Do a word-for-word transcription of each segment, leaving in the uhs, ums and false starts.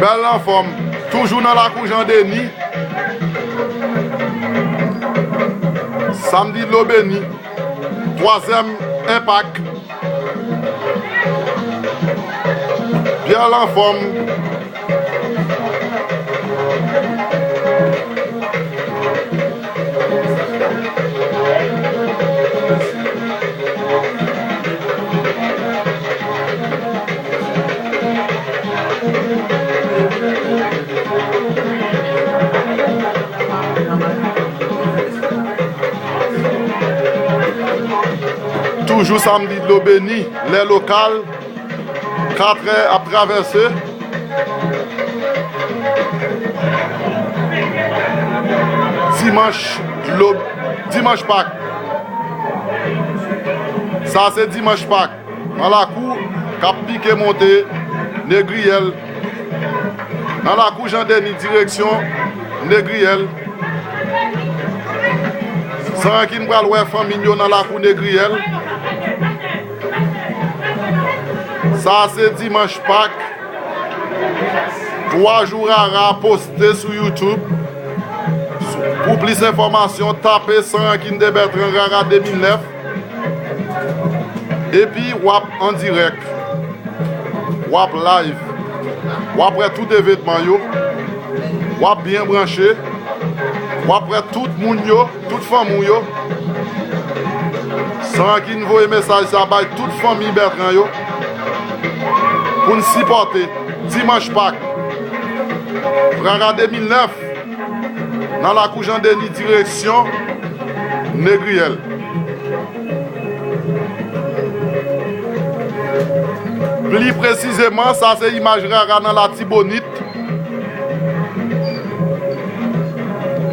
Bèl anfòm, toujou nan lakou Jan Deni. Samdi dlo beni, twazyèm enpak. Bèl anfòm. Toujou samdi dlo beni, lè lokal, katrè ap travèse. Dimanch dlo, dimanch Pak. Sa se dimanch Pak. Nan lakou k ap pike monte Negriyèl. Nan lakou Jan Deni direksyon Negriyèl. San rankin pral wè fanmi n yo nan lakou Negriyèl. Sa se dimanch Pak. Twa jou Rara poste sou YouTube. Pou plis enfòmasyon, tape San Rankin de Bètran Rara de mil nèf. Epi w ap an dirèk. W ap live. W ap wè tout evenman yo. W ap byen branche. W ap wè tout moun yo, tout fanmi w yo. San Rankin voye mesaj sa bay tout fanmi Bètran yo. Pou n sipòte. Dimanch Pak. Rara de mil nèf. Nan lakou Jan Deni, direksyon Negriyèl. Pli presizeman, sa se imaj Rara nan Latibonit.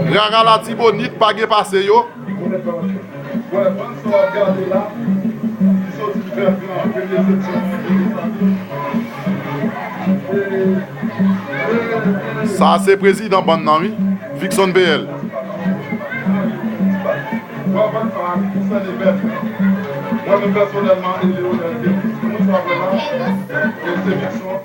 Rara Latibonit pa gen pase yo. Wè, bann sa w ap gade la, li soti Bètran, premye seksyon. Sa se prezidan bann nan, wi, Fickson P L. Wè, bann sa a ki konsène Bètran. Mwen menm pèsonèlman e Leonel Denis, moun sa w ap wè la, e se Fickson.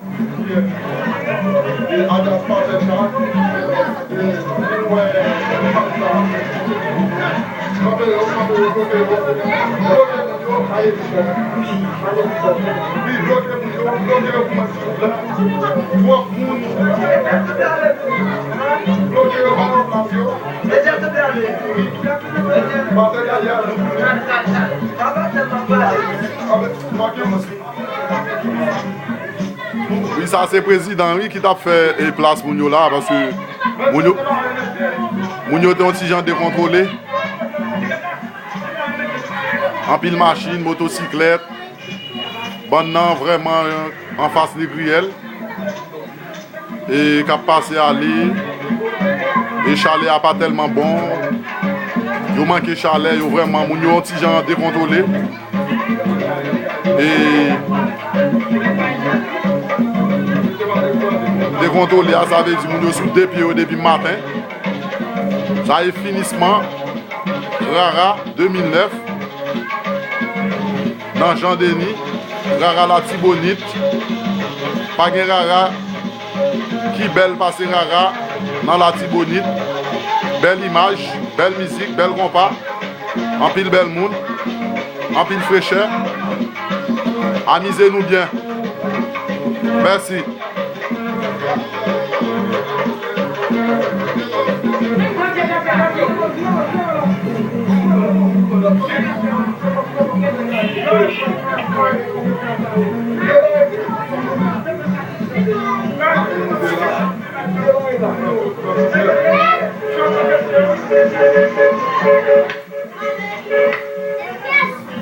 Wi, sa se prezidan, wi, ki t ap fè, e, plas moun yo la, paske moun yo, moun yo te yon ti jan dekontwole. Anpil machin, motosiklèt. Bann nan vrèman anfas Negriyèl. E k ap pase ale. E chalè a pa tèlman bon. Yo manke chalè, yo vrèman, moun yo yon ti jan dekontwole. E dekontwole a, sa vle di moun yo sou de pye yo depi maten. Sa e finisman Rara de mil nèf. Nan Jan Deni, Rara Latibonit. Pa gen Rara ki bèl pase Rara nan Latibonit. Bèl imaj, bèl mizik, bèl konpa. Anpil bèl moun, anpil frechè. Amize nou byen. Mèsi.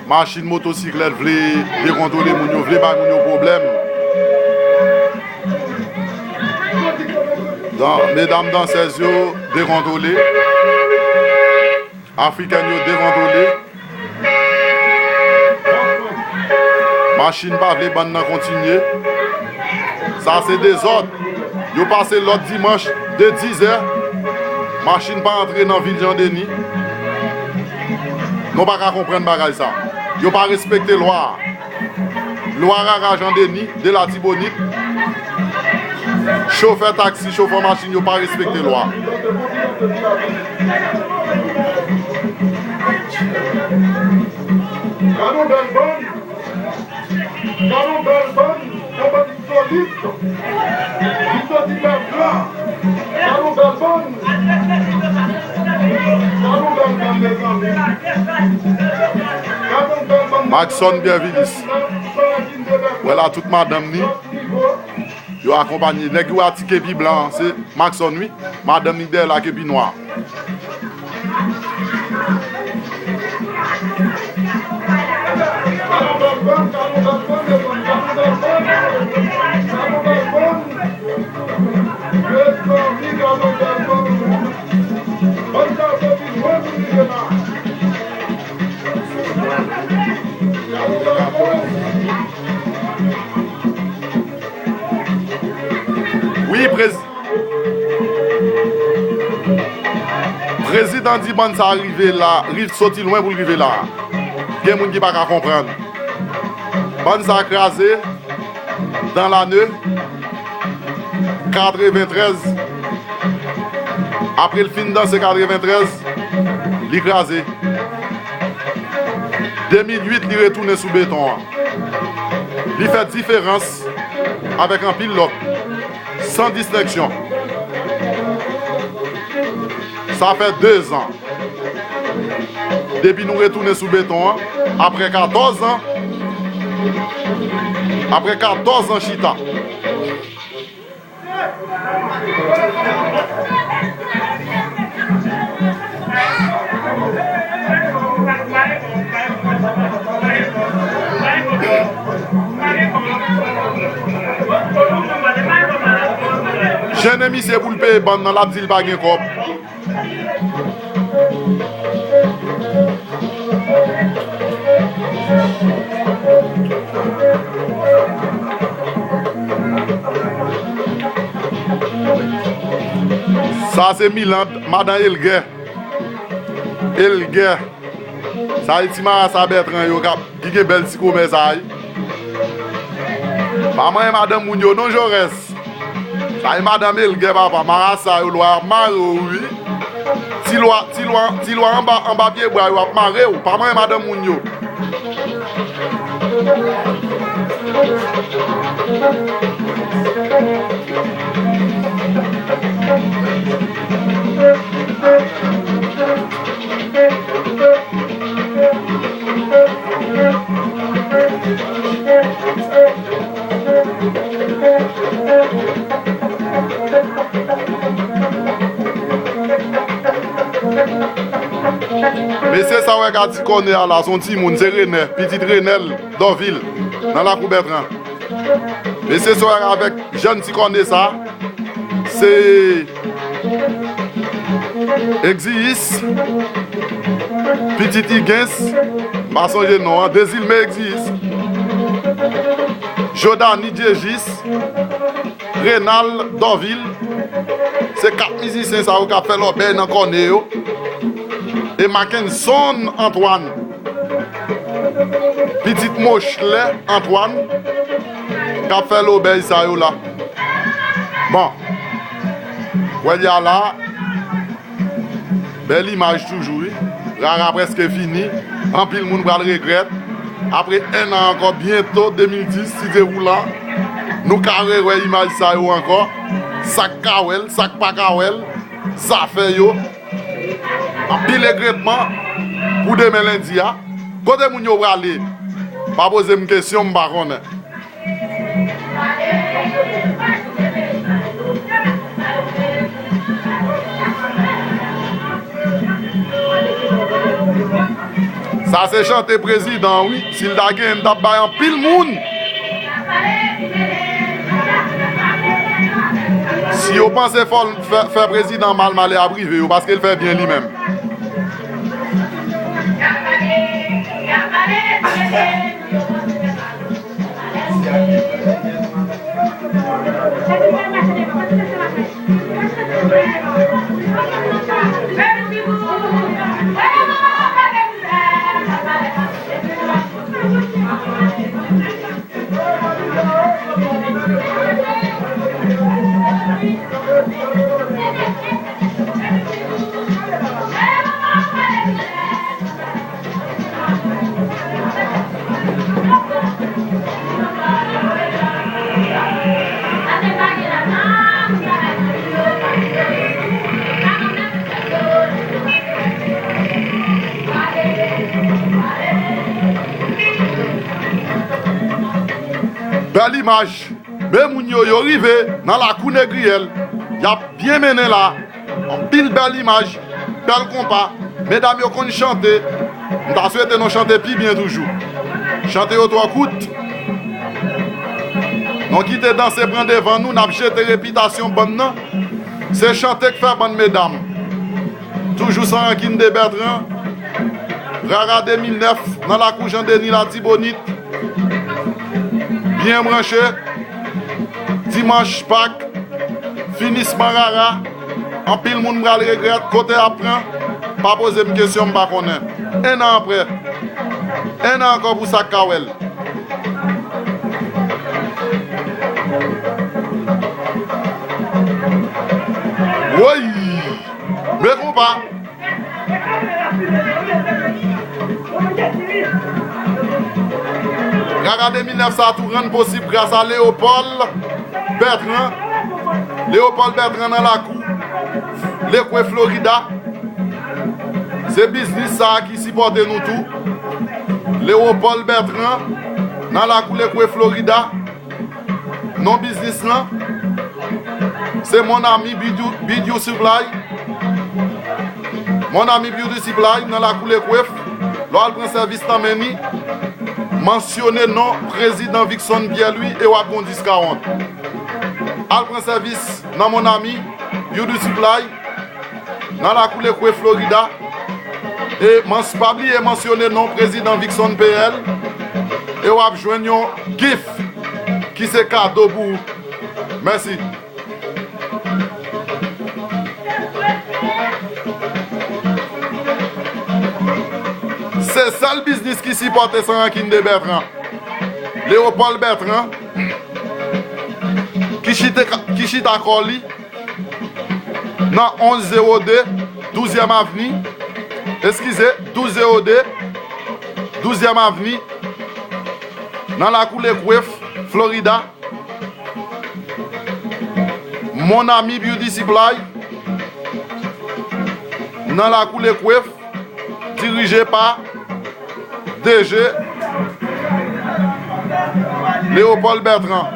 Machin, motosiklèt vle dekontwole moun yo, vle bay moun yo pwoblèm. Dan-, medam dansèz yo dekontwole. Afrikèn yo dekontwole. Machin pa vle bann nan kontinye. Sa se dezòd. Yo pase lòt dimanch de dizè. Machin pa antre nan vil Jan Deni. Nou pa ka konprann bagay sa. Yo pa respekte lwa a. Lwa Rara Jan Deni de Latibonit. Chofè taksi, chofè machin yo pa respekte lwa. Gade yon bèl bann. Gade yon bèl bann. Yon bann solid. Li soti bèl gran. Gade yon bèl bann. Gade yon bèl bann, mezanmi. Gade yon bèl bann. Maxson Bienvinis. Wè la tout madanm ni. Yo akonpanye nèg yo a ti kepi blan an, se Maxson wi. Madanm ni dèyè la kepi nwa. Wi, prez-, prezidan di bann sa rive la, riv soti lwen pou l rive la. Gen moun ki pa ka konprann. Bann sa kraze dan lane katreventrèz. Apre l fin danse katreventrèz, li kraze. De mil uit, li retounen sou beton an. Li fè diferans avèk anpil lòt, san distenksyon. Sa fè dezan depi nou retounen sou beton an, apre katòz an, apre katòz an chita. Jene misye pou l peye bann nan, l ap di l pa gen kòb. Sa se Miland, madan Elgè. Elgè. Sa e ti marasa Bètran yo k ap, ki gen bèl ti komè sa a wi. Pa manyen madanm moun yo non, Jorès. Sa e madanm Elgè papa, marasa yo, lwa y ap mare w wi. Ti lwa, ti lwa, ti lwa anba, anba pye bwa yo ap mare w, pa manyen madanm moun yo. Mesye sa w wè ka ti kòne a la, se yon timoun, se Renè, pitit Renèl Dòvil, nan lakou Bètran. Mesye sa w wè avèk jèn ti kòne sa, se Egziyis, pitit Igens, m pa sonje non an, Dezilme Egziyis, Jodani Dyejis, Renal Dòvil, se kat mizisyen sa yo k ap fè lòbèy nan kòne yo, e Mackenson Antoine, pitit Mochlè Antoine, k ap fè lòbèy sa yo la. Bon, wè l ya la. Bèl imaj toujou wi. Rara prèske fini. Anpil moun pral regrèt. Apre en an ankò, byento de mil dis, si Dye voulan, nou ka rewè imaj sa yo ankò. Sa k ka wè l, sa k pa ka wè l, zafè yo. Anpil egretman pou demen lendi a. Kote moun yo prale? Pa poze m kesyon, m pa konnen. Sa se chante prezidan an wi. Si l ta genyen, m t ap bay anpil moun. Si yo panse fò l fè, fè prezidan mal, malè ap rive yo, paske l fè byen li menm. Bèl imaj. Men moun yo, yo rive nan lakou Negriyèl. Y ap byen mennen la. Anpil bèl imaj, bèl konpa. Medam yo konn chante. M ta swete nou chante pi byen toujou. Chante yo twò kout. Nou kite danse pran devan nou, n ap jete repitasyon bann nan. Se chante k fè bann medam. Toujou san rankin de Bètran. Rara de mil nèf nan lakou Jan Deni Latibonit. Byen branche. Dimanch Pak. Finisman Rara. Anpil moun pral regrèt kote y ap pran. Pa poze m kesyon, m pa konnen. En an apre. En an ankò pou sa k ka wè l. Woy! Men konpa. Rara de mil nèf sa tou rann posib gras a Leopold Bertrand. Leopold Bertrand nan lakou Lekwe, Florida. Se biznis sa a ki sipòte nou tou. Leopold Bertrand nan lakou Lekwe, Florida. Non biznis lan, se Mon Ami Beauty, Beauty Supply. Mon Ami Beauty Supply nan lakou Lekwef. Lè w al pran sèvis nan men li, mansyone non Prezidan Vixson Pierre Louis e w ap gon diskawon. Al pran sèvis nan Mon Ami Beauty Supply. Nan lakou Lekwe, Florida. E mans-, pa bliye mansyone non Prezidan Vixson P L. E w ap jwenn yon gift ki se kado pou ou. Mèsi. Se sèl biznis ki sipòte San Rankin de Bètran. Leopold Bètran, ki chita, ki chita kò li nan onz zewo de douzyèm Avni, eskize, douz zewo de douzyèm Avni, nan lakou Lekwef, Florida. Mon Ami Beauty Supply, nan lakou Lekwef, dirije pa D G Leopold Bertrand.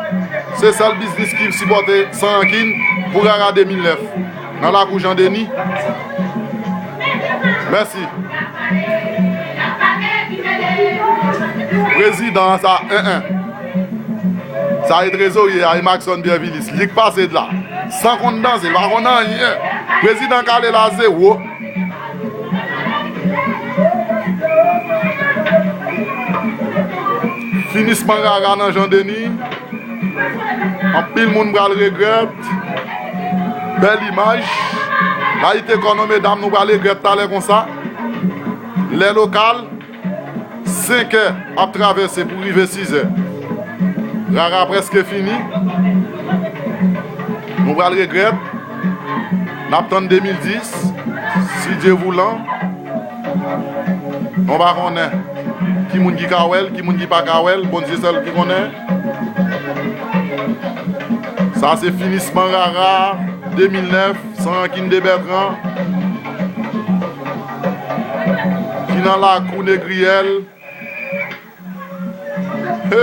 Se sèl biznis ki sipòte San Rankin pou Rara de mil nèf. Nan lakou Jan Deni. Mèsi. Prezidan an sa, en, en. Sa e trezorye a, e Maxon Pierre Vilis. Li k pase la. San konn danse, li pa konn anyen. Prezidan kale la, zewo. Finisman Rara nan Jan Deni. Anpil moun pral regrèt. Bèl imaj. Layite kò nou, medam, nou pral regrèt talè konsa. Lè lokal, senkè ap travèse pou rive sizè. Rara prèske fini. Nou pral regrèt. N ap tann de mil dis, si Dye voulan. Nou pa konnen ki moun ki ka wè l, ki moun ki pa ka wè l, Bondye sèl ki konnen. Sa se finisman Rara de mil nèf, San Rankin de Bètran, ki nan lakou Negriyèl. Hey!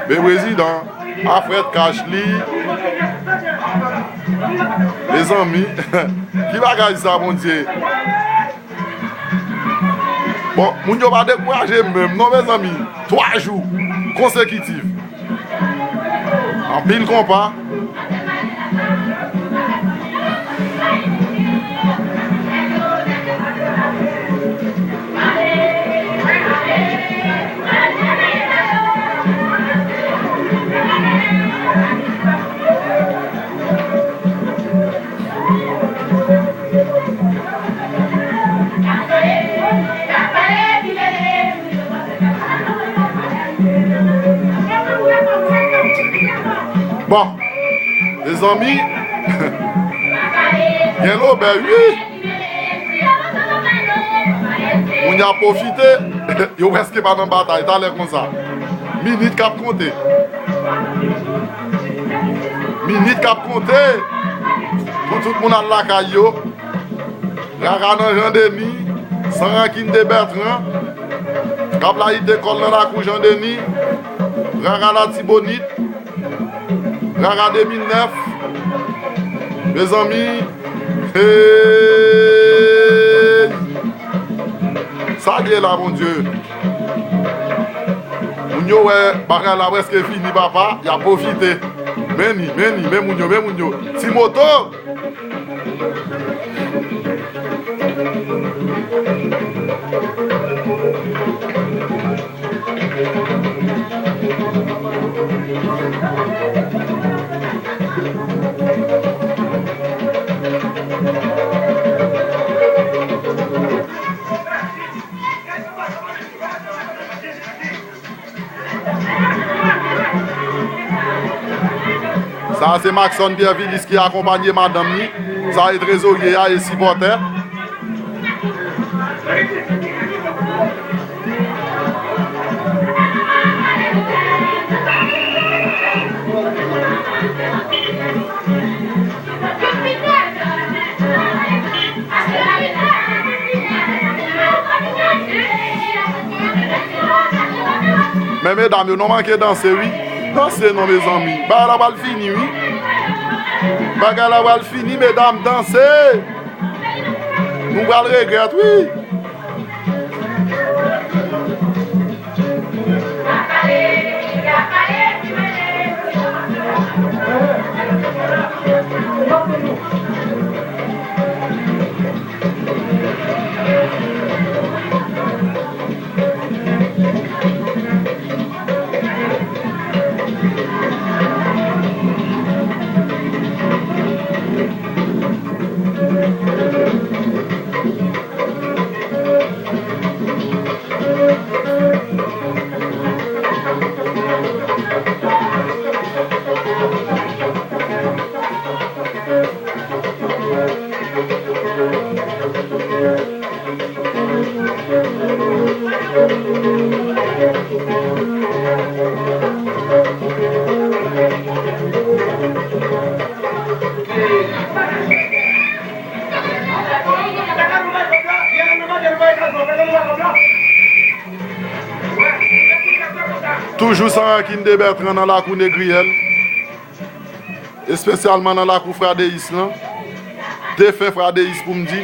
Men prezidan, afrèt kach li. Mezanmi, ki bagay sa, Bondye? Bon, moun yo pa dekouraje menm non, mezanmi. Twa jou konsekitif. Anpil konpa. Bon, mezanmi, gen lobèy, wi. Moun y ap pwofite, yo prèske pa nan batay, talè konsa. Minit k ap konte. Minit k ap konte pou tout moun al lakay yo. Rara nan Jan Deni. San Rankin de Bètran, k ap layite kò l nan lakou Jan Deni, Rara Latibonit, Rara de mil nèf. Mezanmi, hey! Sa l ye la, Bondye? Moun yo wè bagay la prèske fini, papa, y ap pwofite. Men ni, men ni, men moun yo, men moun yo. Ti moto! Sa a se Maxon Pierre Villis ki akonpanye madanm li. Sa a e trezorye a e sipòtè. Men medam yo, nou manke danse, wi. Danse non, mezanmi. Bagay la pral fini, wi. Bagay la pral fini, medam, danse. Nou pral regrèt, wi. Toujou San Rankin de Bètran nan lakou Negriyèl, espesyalman nan lakou Fradeyis lan, defen Fradeyis pou m di.